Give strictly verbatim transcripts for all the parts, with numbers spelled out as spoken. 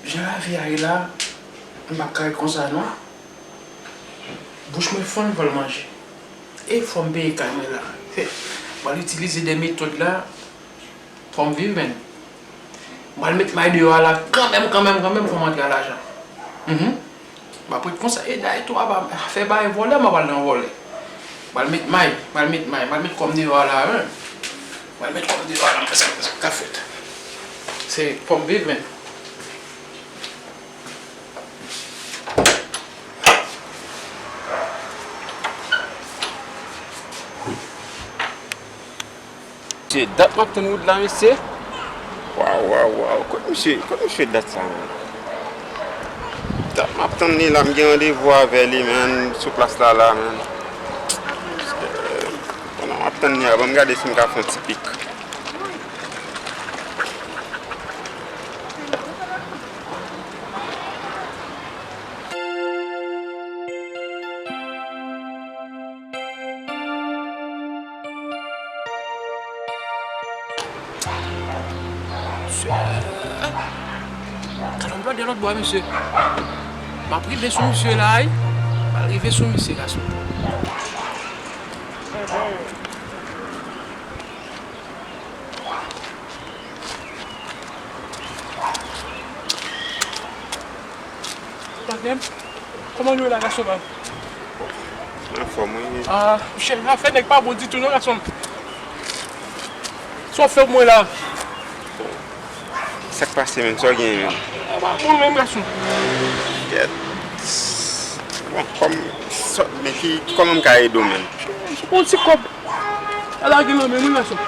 Jan lavi a ye la, m p ap ka ret konsa non. Bouch mwen fann, m pral manje. E fò m peye kay mwen la. He, m pral itilize de metòd la. Fò m viv, menn. M pral met may deyò a la kanmenm, kanmenm, kanmenm, fò m antre a lajan. Mhm. M ap ret konsa. E dayè tou, apa, fè bagay vòlè, m ap al nan vòlè. M pral met may, m pral met may, m pral met kò m deyò a la, wi. M pral met kò m deyò a la, m wè sa, sa k ap fèt. Se fò m viv, menn. Mesye, dat m ap tann Wood la, mesye. Waw, waw, waw. Kot misye, kot misye dat sa, menn? Dat m ap tann li la, m gen randevou avè li, menn, sou plas la, la, menn. Pandan m ap tann li a, ban m gade si m ka fè yon ti pik. Mesye. Gade yon blòdè lòt bò a, mesye. M ap rive sou misye la, wi. M ap rive sou misye, gason. Tande m? Kòman nou ye la, gason pa m? Anfòm, wi. Ah, monchè, afè nèg pa bon ditou non, gason m. Sa w fè pou mwen la? Sa k pase, menn? Sa w genyen, menn? Ah, pa bon menm, gason. Kèt. Bon, kòm, sa, men ki, kòman m ka ede w, menn? Se pou yon ti kòb. Ala gen nan men m, wi, gason.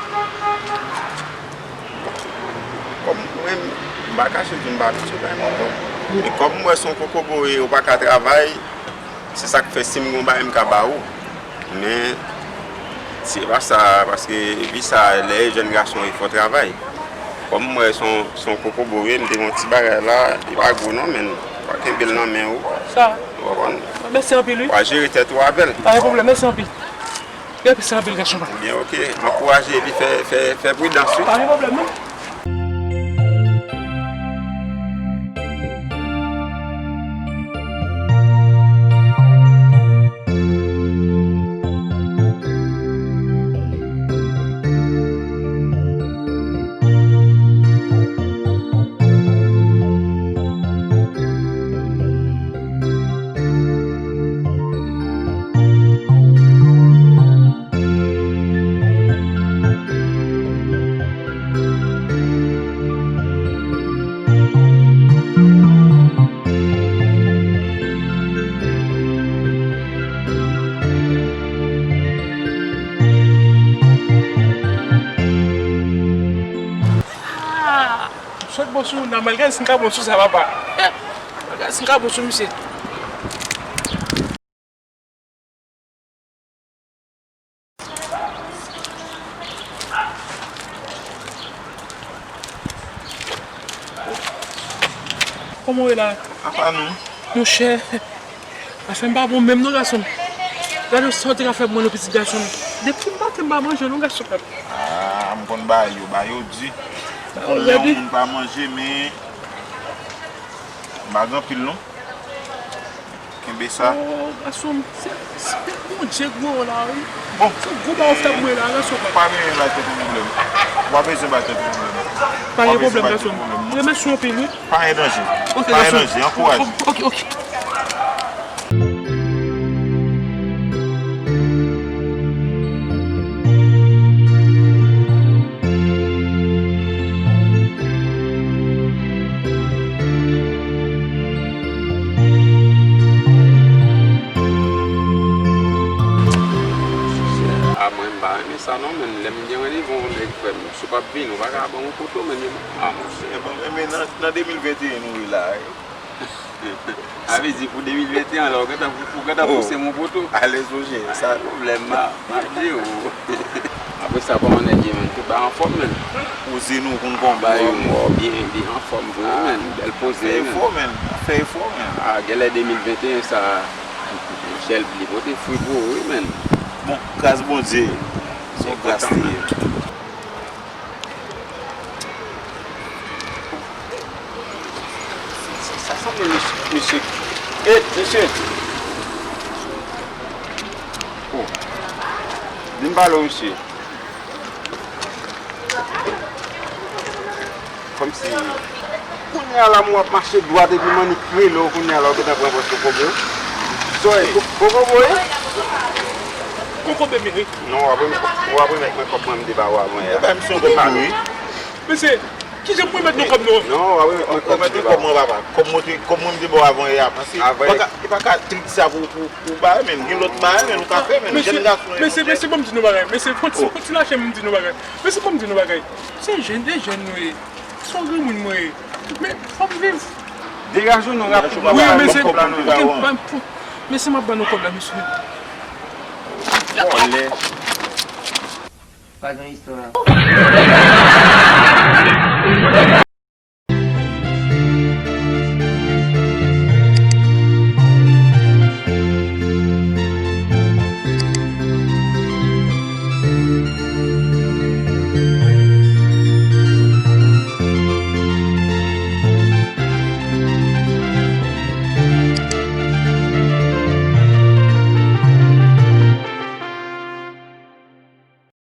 Kòm mwen, m pa kache di m pa abitye bay moun non. Men kòm m wè se yon kokobo e ou pa ka travay, se sa k fè si m gen yon bagay m ka ba ou. Men, se pa sa, paske vi sa, lè jèn gason e fò travay. Kòm m wè se yon, se yon kokobo ye, m te gen yon ti bagay la, li pa gwo non, men w a kenbe l nan men ou. Sa? Ou konprann? Mèsi anpil, wi. W a jere tèt ou avè l. Pa gen pwoblèm, mèsi anpil. Mèsi anpil, gason pa m. Ebyen, oke. Ankouraje epi fè, fè, fè pridans, wi. Pa gen pwoblèm, non. Ah! M sot bon sou moun nan, m al gade si m ka bon sou sa, papa. Eh! M al gade si m ka bon sou misye. Kòman w ye la? Apa nou? Monchè, afè m pa bon menm non, gason m. Gade sa w te ka fè pou mwen non, pitit gason m. Depi maten m pa manje non, gason m. Ah, m konn ba yo, ba yo di. Ba yo rèd, wi. Moun pa manje, men m pa gen anpil non. Kenbe sa. Oh, gason m, se, se Bondye gwo la, wi. Bon. Se gwo ba w fè pou mwen la, gason m. Pa bezwen bay tèt ou pwoblèm. W a bezwen bay tèt ou pwoblèm. Pa gen pwoblèm, gason m. Mwen remèsye w anpil, wi. Pa gen danje. Ok, gason m. Pa gen danje, ankouraje. Ok, ok. A mwen, m pa renmen sa non, menn. Lè m gen randevou yon nèg, frè m, si w p ap vini, ou pa ka ban m yon foto, menn. A, monchè. Ebyen, nan, nan de mil venteyen nou ye la, wi. A vle di pou de mil venteyen la, ou gentan, ou gentan pouse m yon foto. Ale sonje sa. Pwoblèm, m a, m ap di w. Apre sa, kòman nèg ye, menn? Tout bagay anfòm, menn? Poze nou konn kòman. Bagay yo mò, byen, byen anfòm vre, menn. Bèl poze, menn. Fè efò, menn. Fè efò, menn. A, genlè de mil venteyen sa, monchè, li pote fwi pou ou, wi, menn. Bon, gras Bondye. Se gras li ye. Misye, misye. E, misye. Oh. Vin pale w, misye. Kòmsi kounye a la, mwen ap mache dwat epi m annik rele w, kounye a la, w gentan pran pòz kokobe w. Soy, ko- kokobe w ye? Kokobe m ye, wi. Non, w ap remèt, w ap remèt mwen kòb mwen m te ba w avan yè a. Ou bay misye yon kòb tou, wi. Mesye, kijan pou remèt nou kòb nou? Non, w ap remèt mwen kòb m te ba w. Remèt mwen kòb mwen, papa. Kòb mwen te, kòb mwen m te ba w avan yè a. Paske ou pa ka, ou pa ka trik sa pou, pou, pou bagay, men gen lòt bagay, men nou ka fè, men jèn gason. Mesye, mesye, ban m di nou bagay. Mesye, fò ti, fò ti lache m di nou bagay. Mesye, ban m di nou bagay. Se jèn, se jèn nou ye. Se yon granmoun mwen ye. Men, fò m viv. Degaje w non, rapidman. Wi, mesye, mesye, m ap ban nou kòb la, mesye. Vòlè. Pa gen istwa.